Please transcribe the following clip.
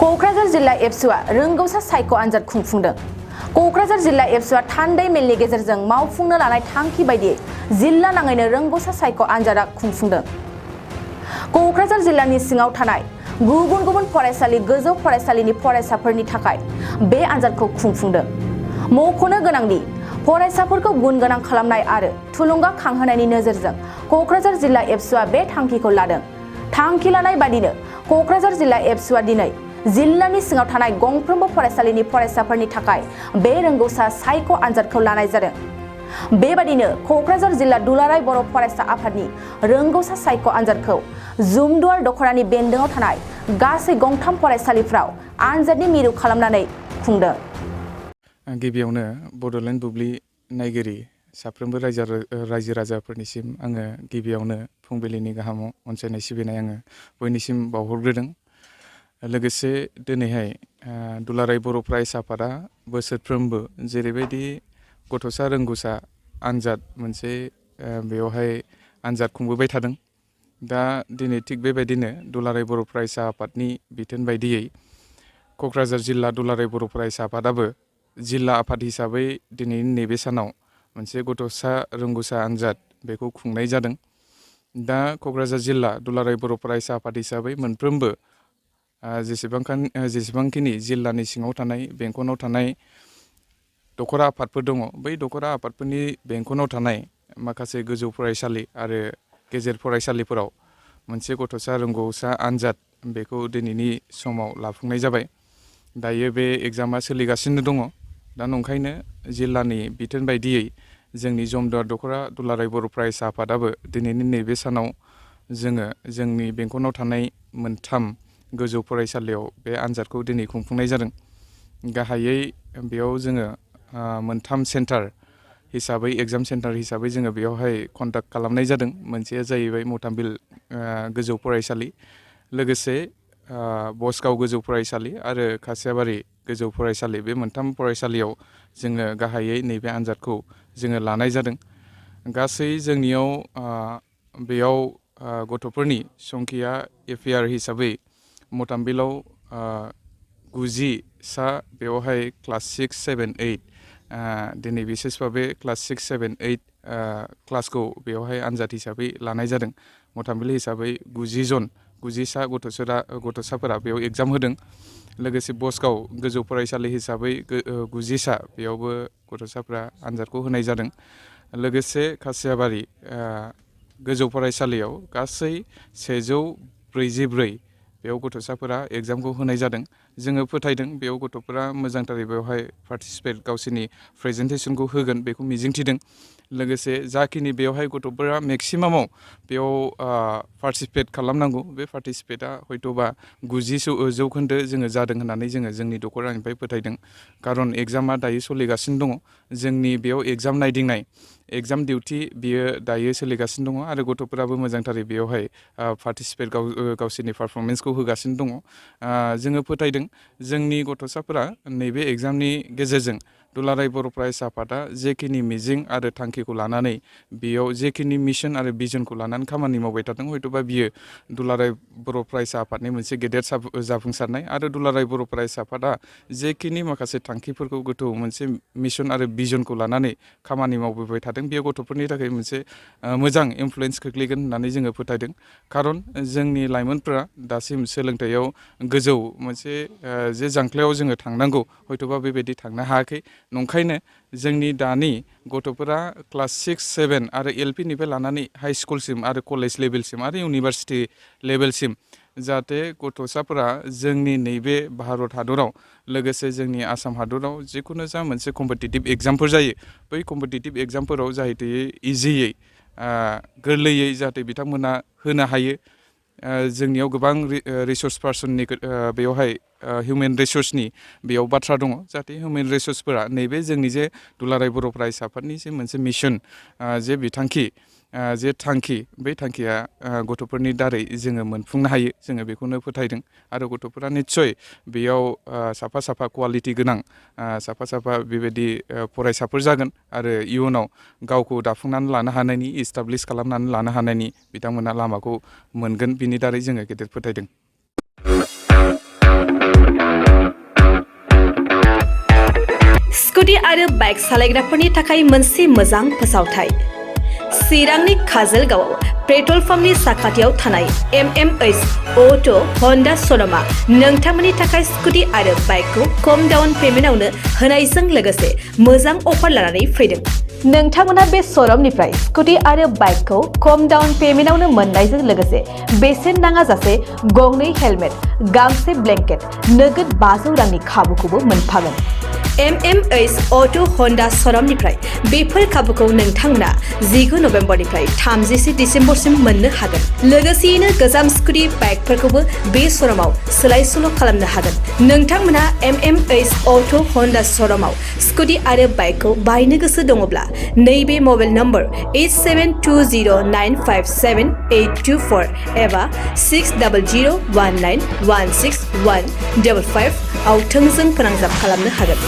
क'क्राझार जिल्ला एबसुआ रोंगौसा सायख' आनजाद खुंफुंदों। क'क्राझार जिल्ला एबसुआ थान्दै मेलनि गेजेरजों मावफुंनो लानाय थांखि बायदियै जिल्ला नाङैनो रोंगौसा सायख' आनजादा खुंफुंदों। क'क्राझार जिल्लानि सिङाव थानाय गुबुन गुबुन फरायसालि गोजौ फरायसालिनि फरायसाफोरनि थाखाय बे आनजादखौ खुंफुंदों। मख'नो गोनांदि फरायसाफोरखौ गुन गोनां खालामनाय आरो थुलुंगाखांहोनायनि नोजोरजों क'क्राझार जिल्ला एबसुआ बे थांखिखौ लादों। थांखि लानाय बादिनो क'क्राझार जिल्ला एबसुआ दिनै जिल्लानि सिङाव थानाय गंफ्रोमबो फरायसालिनि फरायसाफोरनि थाखाय बे रोंगौसा सायख' आनजादखौ लानाय जादों। बेबादिनो क'क्राझार जिल्ला दुलाराय बर' फरायसा आफादनि रोंगौसा सायख' आनजादखौ जुमदुवार दख'रानि बेन्दोङाव थानाय गासै गंथाम फरायसालिफ्राव आनजादनि मिरु खालामनानै खुंदों। गिबियावनो बड'लेण्ड बुब्लि नायगिरि साफ्रोमबो रायजो राजाफोरनिसिम आङो गिबियावनो फुंबिलिनि गाहाम अनसायनाय सिबिनाय आङो बयनिसिम बावहरग्रोदों। लोगोसे दिनैहाय दुलाराय बर' फरायसा आफादा बोसोरफ्रोमबो जेरैबायदि गथ'सा रोंगौसा आनजाद मोनसे बेवहाय आनजाद खुंबोबाय थादों। दा दिनै थिग बेबायदिनो दुलाराय बर' फरायसा आफादनि बिथोन बायदियै क'क्राझार जिल्ला दुलाराय बर' फरायसा आफादाबो जिल्ला आफाद हिसाबै दिनैनि नैबे सानाव मोनसे गथ'सा रोंगौसा आनजाद बेखौ खुंनाय जादों। दा क'क्राझार जिल्ला दुलाराय बर' फरायसा आफाद हिसाबै मोनफ्रोमबो जेसेबांखिनि जिल्लानि सिङाव थानाय बेंखनाव थानाय दख'रा आफादफोर दङ, बै दख'रा आफादफोरनि बेंखनाव थानाय माखासे गोजौ फरायसालि आरो गेजेर फरायसालिफोराव मोनसे गथ'सा रोंगौसा आनजाद बेखौ दिनैनि समाव लाफुंनाय जाबाय। दायो बे एग्जामा सोलिगासिनो दङ। दा नंखायनो जिल्लानि बिथोन बायदियै जोंनि जुमदुवार दख'रा दुलाराय बर' फरायसा आफादाबो दिनैनि नैबे सानाव जोङो जोंनि बेंखनाव थानाय मोनथाम गोजौ फरायसालियाव बे आनजादखौ दिनै खुंफुंनाय जादों। गाहायै बेयाव जोङो मोनथाम सेन्टार हिसाबै एग्जाम सेन्टार हिसाबै जोङो बेयावहाय कन्डाक्ट खालामनाय जादों। मोनसेया जाहैबाय मथामबिल गोजौ फरायसालि, लोगोसे बसगाव गोजौ फरायसालि आरो खासियाबारि गोजौ फरायसालि, बे मोनथाम फरायसालियाव जोङो गाहायै नैबे आनजादखौ जोङो लानाय जादों। गासै जोंनियाव बेयाव गथ'फोरनि संखिया एफियार हिसाबै मथामबिलाव 90 सा बेवहाय क्लास 6, 7, 8 दिनै बिसेसबा बे क्लास 6, 7, 8 क्लासखौ बेवहाय आनजाद हिसाबै लानाय जादों। मथामबिल हिसाबै 90 सा गथ'साफोरा बेयाव एग्जाम होदों। लोगोसे बसगाव गोजौ फरायसालि हिसाबै 90 सा बेयावबो गथ'साफ्रा आनजादखौ होनाय जादों। लोगोसे खासियाबारि गोजौ फरायसालियाव गासै 144 बेयाव गथ'साफोरा एग्जामखौ होनाय जादों। जोङो फोथायदों बेयाव गथ'फोरा मोजांथारै बेवहाय पार्टिसिपेट गावसोरनि प्रेजेन्टेसनखौ होगोन बेखौ मिजिंथिदों। लोगोसे जाखिनि बेवहाय गथ'फोरा मेक्सिमामाव बेयाव पार्टिसिपेट खालामनांगौ, बे पार्टिसिपेटआ हयथ'बा 90 जौखोन्दो जोङो जादों होननानै जोङो जोंनि दख'रानिफ्राय फोथायदों। खारन एग्जामा दायो सोलिगासिनो दङ। जोंनि बेयाव एग्जाम नायदिंनाय एग्जाम डिउटि बियो दायो सोलिगासिनो दङ आरो गथ'फोराबो मोजांथारै बेयावहाय पार्टिसिपेट गावसोरनि पारफरमेन्सखौ होगासिनो दङ। जोङो फोथायदों जोंनि गथ'साफोरा नैबे एग्जामनि गेजेरजों दुलाराय बर' फरायसा आफादा जेखिनि मिजिं आरो थांखिखौ लानानै बेयाव जेखिनि मिशन आरो भिजनखौ लानानै खामानि मावबाय थादों, हयथ'बा बियो दुलाराय बर' फरायसा आफादनि मोनसे गेदेर जाफुंसारनाय आरो दुलाराय बर' फरायसा आफादा जेखिनि माखासे थांखिफोरखौ गोथौ मोनसे मिशन आरो भिजनखौ लानानै खामानि मावबोबाय थादों, बेयो गथ'फोरनि थाखाय मोनसे मोजां इनफ्लुयेन्स खोख्लैगोन होननानै जोङो फोथायदों। खारन जोंनि लाइमोनफोरा दासिम सोलोंथाइयाव गोजौ मोनसे जे जांख्लायाव जोङो थांनांगौ, हयथ'बा बेबायदि थांनो हायाखै। नंखायनो जोंनि दानि गथ'फोरा क्लास 6, 7 आरो LP निफ्राय लानानै हाइ स्कुलसिम आरो कलेज लेभेलसिम आरो इउनिभार्सिटि लेभेलसिम जाहाथे गथ'साफोरा जोंनि नैबे भारत हादराव लोगोसे जोंनि आसाम हादराव जिखुनु जा मोनसे कम्पिटिटिभ एग्जामफोर जायो, बै कम्पिटिटिभ एग्जामफोराव जाहाथे इजियै गोरलैयै जाहाथे बिथांमोना होनो हायो। जोंनियाव गोबां रिसर्स पार्सननि बेवहाय हिउमेन रिसर्सनि बेयाव बाथ्रा दङ। जाहाथे हिउमेन रिसर्सफोरा नैबे जोंनि जे दुलाराय बर' फरायसा आफादनि जे मोनसे मिशन जे बिथांखि जे थांखि, बै थांखिया गथ'फोरनि दारै जोङो मोनफुंनो हायो, जोङो बेखौनो फोथायदों। आरो गथ'फोरा निस्सय बेयाव साफा कुवालिटि गोनां साफा बेबायदि फरायसाफोर जागोन आरो इयुनाव गावखौ दाफुंनानै लानो हानायनि, इस्टाब्लिस खालामनानै लानो हानायनि बिथांमोना लामाखौ मोनगोन, बिनि दारै जोङो गेदेर फोथायदों। स्कुटि आरो बाइक सालायग्राफोरनि थाखाय मोनसे मोजां फोसावथाय। चिरांनि काजलगावआव पेट्रल पाम्पनि साखाथियाव थानाय MMH अट' हन्डा श'रुमआ नोंथांमोननि थाखाय स्कुटि आरो बाइकखौ खम डाउन पेमेन्टआवनो होनायजों लोगोसे मोजां अफार लानानै फैदों। नोंथांमोना बे श'रुमनिफ्राय स्कुटि आरो बाइकखौ खम डाउन पेमेन्टआवनो मोननायजों लोगोसे बेसेन नाङाजासे गंनै हेलमेट, गांसे ब्लेंकेट, नोगोद 500 रांनि खाबुखौबो मोनफागोन। MMH अट' हन्डा श'रुमनिफ्राय बेफोर खाबुखौ नोंथांमोना 19 नभेम्बरनिफ्राय 31 डिसेम्बरसिम मोननो हागोन। लोगोसेयैनो गोजाम स्कुटि बाइकफोरखौबो बे श'रुमाव सोलाय सोल' खालामनो हागोन। नोंथांमोना MMH अट' हन्डा श'रुमाव स्कुटि आरो बाइकखौ बायनो गोसो दङब्ला नैबे मबाइल नम्बर 8720957824 एबा 6001916155 आव थोंजों फोनांजाब खालामनो हागोन।